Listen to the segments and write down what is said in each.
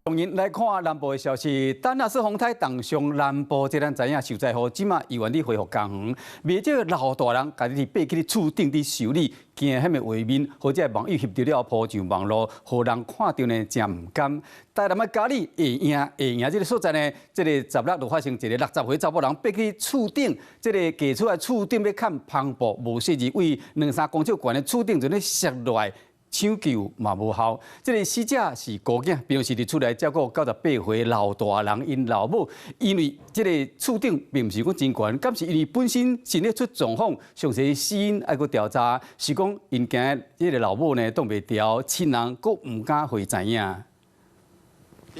當然來看南部的消息，但若是風颱重傷南部，這咱知影受災戶這馬猶原佇恢復工園，袂少老大人家己爬去厝頂佇修理，驚彼个畫面或者網友翕著了 po 上網路，予人看著呢誠毋甘。台南的佳里下營下營這个所在呢，這个16就發生一个60歲查某人爬去厝頂，這个家厝的厝頂欲崁帆布，無細膩對兩三公尺懸的厝頂就咧摔落來。搶救嘛無效，這个死者是孤囝，平時佇厝內照顧98歲老大人𪜶老母，因為這个厝頂並毋是講真懸，敢是因為本身身體出狀況，詳細死因愛閣調查，是講𪜶驚這个老母呢擋袂牢，親人閣毋敢予伊知影。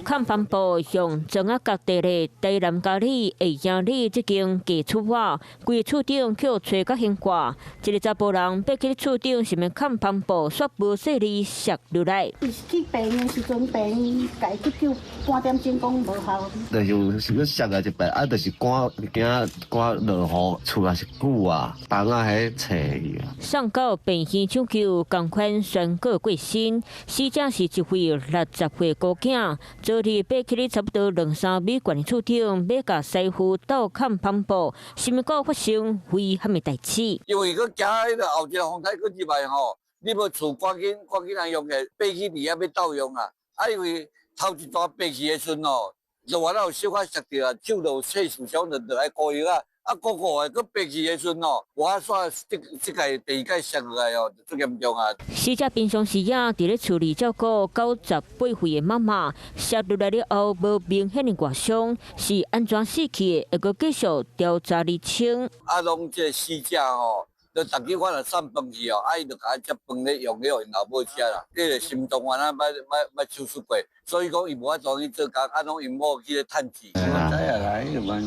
崁帆布向庄仔角地咧，台南佳里下營里這間家厝瓦，規厝頂予吹甲懸掛，一个查埔人爬去厝頂，想欲崁帆布，煞無細膩摔落來。伊是去病院時陣，病院共急救半點鐘講無效。就是欲摔來一擺，啊，就是趕驚趕落雨，厝也是久啊，冬仔彼斜去啊。送到病院搶救，仝款宣告過身。死者是一位60歲孤囝。昨日爬起咧差不多兩三米懸的厝頂，欲共師傅鬥崁帆布，想欲到發生危險的代誌。因為閣驚彼个後一个風颱閣入來吼，你無厝趕緊趕緊來用的，爬去佇遐欲鬥用啊！啊，因為頭一段爬去的時陣吼，就原來有小可摔著啊，手就切受傷，就落來敷藥啊。啊，閣過來閣爬去的時陣吼，無法煞這這屆第二屆摔落來哦，就足嚴重啊！死者平常時啊，佇咧厝裡照顧98歲的媽媽，摔落來了後無明顯的外傷，是按怎死去的？會閣繼續調查釐清。啊，攏這死者吼，就逐日我若送飯去哦，啊，伊就共我接飯咧用咧，予𪜶老母食啦。這个心臟原來捌捌捌手術過，所以講伊無法度去做工，啊，攏𪜶某去咧趁錢。我知啊啦，彼個嘛，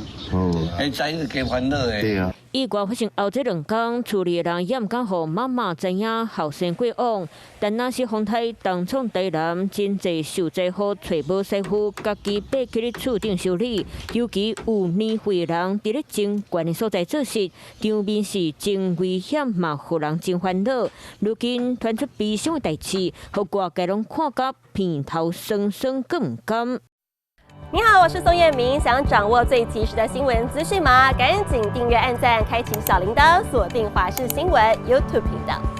彼知是加煩惱的。對啊。意外發生後這兩工，厝裡的人也毋敢予媽媽知影後生過往。但若是風颱重創台南，真濟受災戶揣無師傅，家己爬去咧厝頂修理。尤其有年歲的人佇咧真懸的所在做事，場面是真危險嘛，予人真煩惱。如今傳出悲傷的代誌，予外界攏看甲鼻頭酸酸，閣毋甘。你好，我是宋燕明，想掌握最及時的新聞資訊嗎？趕緊訂閱、按讚、開啟小鈴鐺，鎖定華視新聞 YouTube 頻道。